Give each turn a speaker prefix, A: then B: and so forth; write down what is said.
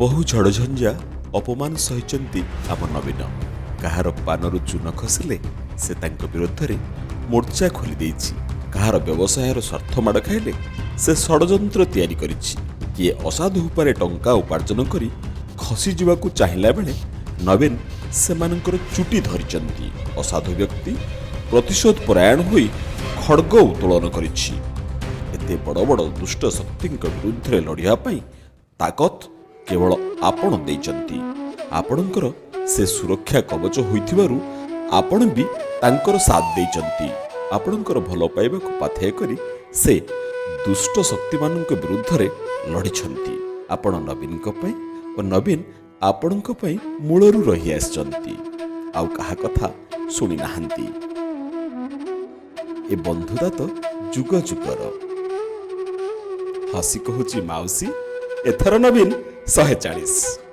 A: ବହୁ ଝଡ଼ଝଞ୍ଜା, ଅପମାନ ସହିଛନ୍ତି ଆମ ନବୀନ। କାହାର ପାନରୁ ଚୂନ ଖସିଲେ ସେ ତାଙ୍କ ବିରୁଦ୍ଧରେ ମୋର୍ଚ୍ଚା ଖୋଲି ଦେଇଛି। କାହାର ବ୍ୟବସାୟର ସ୍ୱାର୍ଥ ମାଡ଼ ଖାଇଲେ ସେ ଷଡ଼ଯନ୍ତ୍ର ତିଆରି କରିଛି। କିଏ ଅସାଧୁ ଉପାୟରେ ଟଙ୍କା ଉପାର୍ଜନ କରି ଖସିଯିବାକୁ ଚାହିଁଲା ବେଳେ ନବୀନ ସେମାନଙ୍କର ଚୁଟି ଧରିଛନ୍ତି। ଅସାଧୁ ବ୍ୟକ୍ତି ପ୍ରତିଶୋଧ ପରାୟଣ ହୋଇ ଖଡ଼ଗ ଉତ୍ତୋଳନ କରିଛି। ଏତେ ବଡ଼ ବଡ଼ ଦୁଷ୍ଟ ଶକ୍ତିଙ୍କ ବିରୁଦ୍ଧରେ ଲଢ଼ିବା ପାଇଁ ତାକତ କେବଳ ଆପଣ ଦେଇଛନ୍ତି। ଆପଣଙ୍କର ସେ ସୁରକ୍ଷା କବଚ ହୋଇଥିବାରୁ ଆପଣ ବି ତାଙ୍କର ସାଥ ଦେଇଛନ୍ତି। ଆପଣଙ୍କର ଭଲ ପାଇବାକୁ ପାଥେୟ କରି ସେ ଦୁଷ୍ଟ ଶକ୍ତିମାନଙ୍କ ବିରୁଦ୍ଧରେ ଲଢ଼ିଛନ୍ତି। ଆପଣ ନବୀନଙ୍କ ପାଇଁ ଓ ନବୀନ ଆପଣଙ୍କ ପାଇଁ ମୂଳରୁ ରହି ଆସିଛନ୍ତି, ଆଉ କାହା କଥା ଶୁଣି ନାହାନ୍ତି। ଏ ବନ୍ଧୁତା ତ ଯୁଗ ଯୁଗର। ହସି କହୁଛି ମାଉସୀ, ଏଥର ନବୀନ 140।